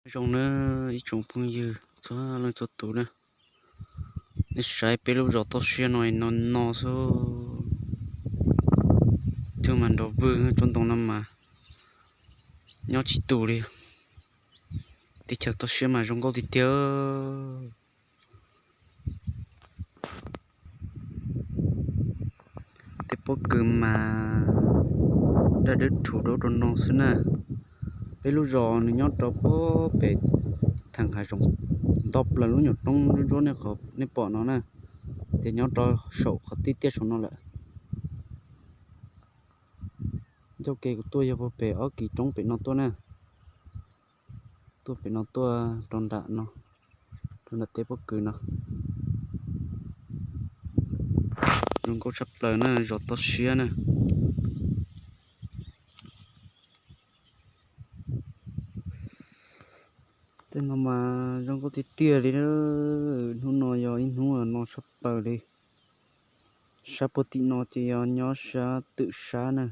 Nyob zoo na ib tsoom phooj ywg txhua leej txhua tus na, nej saib peb lub zos toj siab no no no xwb, twb mas nrov vwg tsob ntoo no mas nyob tsis tus li. Teb chaws toj siab mas zoo nkauj tiag tiag. Tej pob kws mas daj dawb rhuv dawb rau no xwb na. Peb lub zos nws nyob rau pob pem theem hav zoov, nto plaws lub nyuam roob ntsuab ntsuab nej pom no na, ces nyob rau saum qhov tij tiaj saum no lawm. Ncauj ke kuv tuaj yog puag pem ob kis roob pem no tuaj na, tuaj pem no tuaj rau nram no, rau nram tej pob kws no. Zoo nkauj tshaj plaws na, zos toj siab na. Tej no mas zoo nkauj tiag tiag li. Hnub no yog ib hnub no tshaj plaws li. Sab puag tim no ces yog nyob sab twm sab na.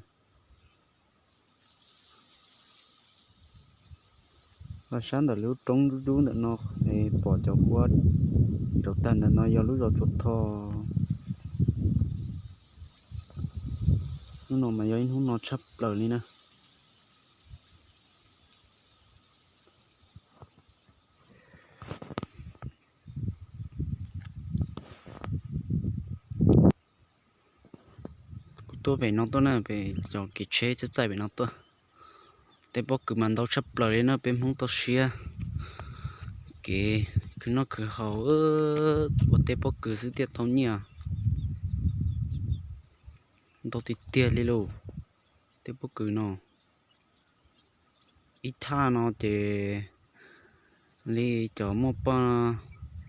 Los sab ntawm lub roob ntsuab ntsuab ntawm no, pom cov huab rau tag ntawm no yog lub zos Tsuas Tho. Hnub no mas yog ib hnub no tshaj plaws li na. Kuv tuaj pem no tuaj na, pem cov kev tsheb txaij txaij pem no tuaj. Tej pob kws mas ntau tshaj plaws li na, peb Hmoob toj siab. Kev khwv noj khwv haus ua tej pob kws xwb thiaj tau nyiaj. Ntau tiag tiag li lauj, tej pob kws no. Ib thaj no ces li cov muaj poj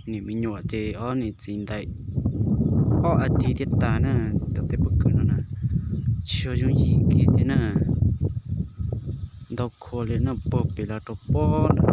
niam me nyuam ces ob niam txiv ntais ob as thiv thiaj tas na. Cov tej pob kws no na, tsis yog yooj yim kiag thiab na. Ntau khuav li na, puag pem los rau pob na.